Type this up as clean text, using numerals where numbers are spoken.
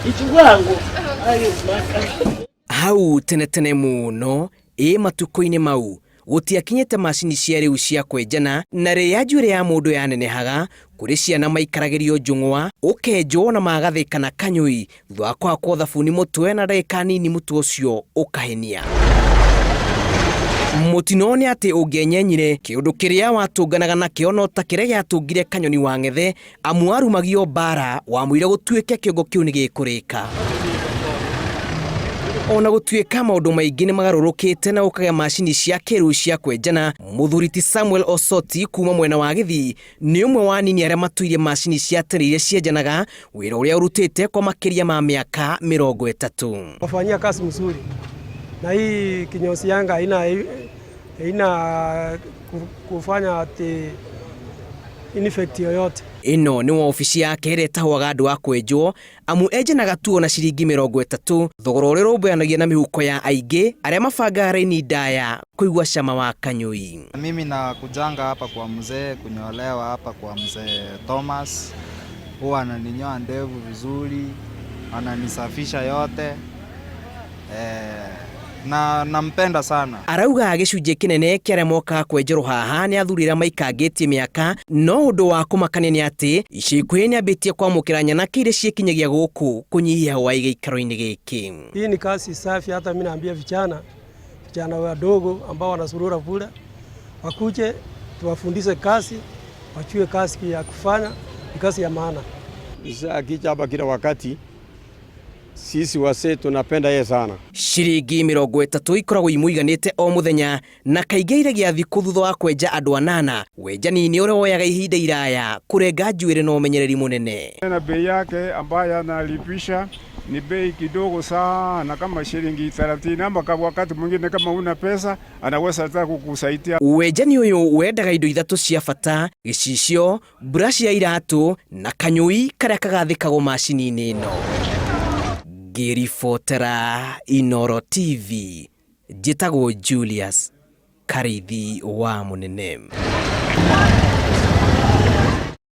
Ichukua agĩmaka. Hau tene tene mũno ĩ matukũ-inĩ mau gũtiakinyĩte macini cia rĩu cia kwenjana na rĩrĩa njuĩrĩ ya mũndũ yanenehaga kũrĩ ciana maikaragĩrio njũng'wa ũkenjwo na magathĩka na kanyũi thutha wa kũhakwo thabuni mũtwe na ndagĩka nini mũtwe ũcio ũkahenia. Mũtino nĩ atĩ ũngĩenyenyire kĩũndũ kĩrĩa watũnganaga nakĩo no ta kĩrĩa gĩatũngire Kanyoni wa Ng'ethe amu arumagio mbara wamwĩra gũtuĩke kĩongo kĩu nĩ gĩkũrĩka. Ona gũtuĩka maũndũ maingĩ nĩ magarũrũkĩte na gũkagĩa macini cia kĩrĩu cia kwenjana, mũthuri ti Samuel Osoti kuma mwena wa Gĩthii nĩ ũmwe wa anini arĩa matũirie macini cia tene iria cienjanaga, wĩra ũrĩa ũrutĩte kwa makĩria ma mĩaka 30. Wafanyia kazi mzuri na hii kinyozi yanga haina kufanya ati infect yoyote. Ĩno nĩ wabici yake ĩrĩa ĩtahũaga andũ a kwenjwo amu enjanaga tuo na ciringi 30, thogora ũrĩa ũrũmbũyanagia na mĩhuko ya aingĩ arĩa mabangaga raini ndaya kũigua cama wa kanyũi. Mimi nakujanga hapa kwa mzee kunyolewa hapa kwa mzee Thomas, huwa ananinyoa ndevu vizuri, ananisafisha yote na nampenda sana. Arauga gĩcunjĩ kĩnene kĩa arĩa mokaga kwenjerwo haha nĩ athuri arĩa maikangĩtie mĩaka, no ũndũ wa kũmakania nĩ atĩ ica ikuhĩ nĩambĩtie kwamũkĩra nyanake iria ciĩkinyagia gũkũ kũnyihia hwaĩ gĩikaro-inĩ gĩkĩ. Hii ni kazi safi, hata mimi naambia vijana wadogo ambao wanasurura bure wakuje tuwafundishe kazi, wajue kazi ya kufanya ni kazi ya maana. Akija hapa kila wakati sisi wasee tunapenda yeye sana. Ciringi 30 ikoragwo imũiganĩte o mũthenya na kaingĩ iragia thikũ thutha wa kwenja andũ anana. Wenjani nĩ ũrĩa woyaga ihinda iraya kũrenga njuĩrĩ na ũmenyereri mũnene. Na bei yake ambayo analipisha ni bei kidogo sana kama shilingi 30 ama kwa wakati mwingine kama una pesa anaweza hata kukusaidia. Wenjani ũyũ wendaga indo ithatũ cia bata: gĩcicio, brush ya iratũ na kanyũi karĩa kagathĩkagwo macini-inĩ ĩno. Ngĩribotera Inooro TV, njĩtagwo Julius Karithi wa Mũnene.